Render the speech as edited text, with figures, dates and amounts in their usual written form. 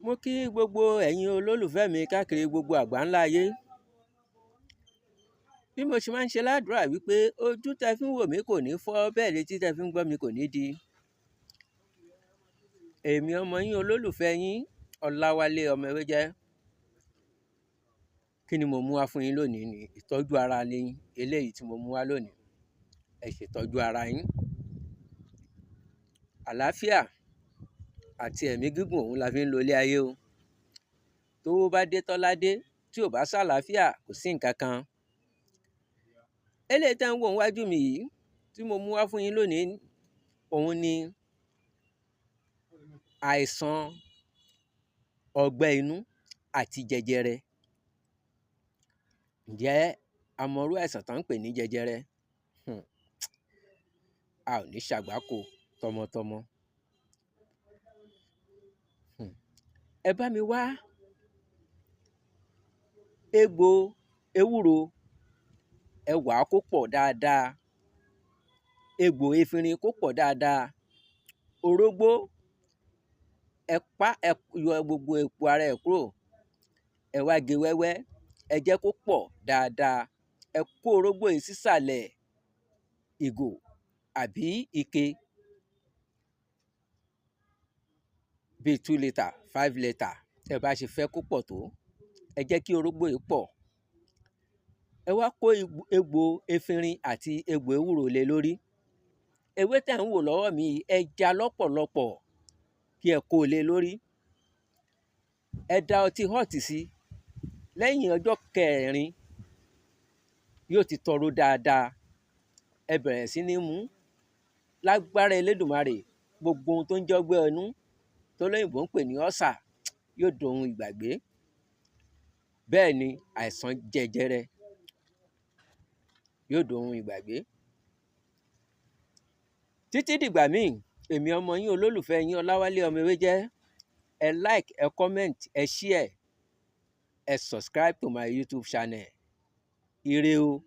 Mo kí gbogbo ẹ̀yin olólùfẹ́ mi káàkiri gbogbo àgbáńlá ayé. Bí mo ṣe máa ń ṣe ládùúrà wípé ojú tẹ fi ń wò mí kò ní fọ́, bẹ́ẹ̀ létí tẹ fi ń gbọ́ mi kò ní di. Èmi ọmọ yín, olólùfẹ́ yín, Ọláwálé ọmọ Ewéjẹ́. Kí ni mo mú wá fún yín lónìí? Ni ìtọ́jú ara ni eléyìí tí mo mú wá lónìí. Ẹ ṣètọ́jú ara yín. Àlàáfíà àti ẹ̀mí gígùn òun la fi ń lo ilé ayé o. Tówó bá dé, tọ́lá dé, tí ò bá sàlàáfíà, kò sí nǹkan kan. Eléyìí tẹ́ ń wò níwájú mi yìí tí mo mú wá fún yín lónìí, òun ni àìsàn ọgbẹ́ inú àti jẹjẹrẹ. Ǹjẹ́ a mọrú àìsàn tán ń pè ní jẹjẹrẹ? A ò ní ṣàgbákò tọmọtọmọ. Ẹ bá mi wá egbò ewúro, ẹ wàá kó pọ̀ dáadáa, egbò efinrin kó pọ̀ dáadáa, orógbó, ẹ pá, ẹ yọ gbogbo èpo ara ẹ̀ kúrò, ẹ wá gé wẹ́wẹ́, ẹ jẹ́ kó pọ̀ dáadáa. Ẹ kó orógbó yìí sísàlẹ̀ ìgò àbí ike bíi 2 litre, 5 litre, tẹ́ ẹ bá ṣe fẹ́ kó pọ̀ tó. Ẹ jẹ́ kí orógbó yìí pọ̀. Ẹ wá kó egbò efinrin àti egbò ewúro lé lórí. Ewé tẹ́ ń wò lọ́wọ́ mi yìí, ẹ já lọ́pọ̀lọpọ̀ kí ẹ kó o lé lórí. Ẹ da ọtí hot sí. Lẹ́yìn ọjọ́ 4 yóò ti tọrọ dáadáa. Ẹ bẹ̀rẹ̀ sí ní mú. Lágbára Elédùmarè, gbogbo ohun tó ń jọ́gbẹ́ inú tólóyìnbó ń pè ní ulcer yóò dohun ìgbàgbé. Bẹ́ẹ̀ ni àìsàn jẹjẹrẹ yóò dohun ìgbàgbé. Títí dìgbà míì, èmi ọmọ yín, olólùfẹ́ yín, Ọláwálé ọmọ Ewéjẹ́. Ẹ like, ẹ comment, ẹ share, ẹ subscribe to my YouTube channel. Ire o.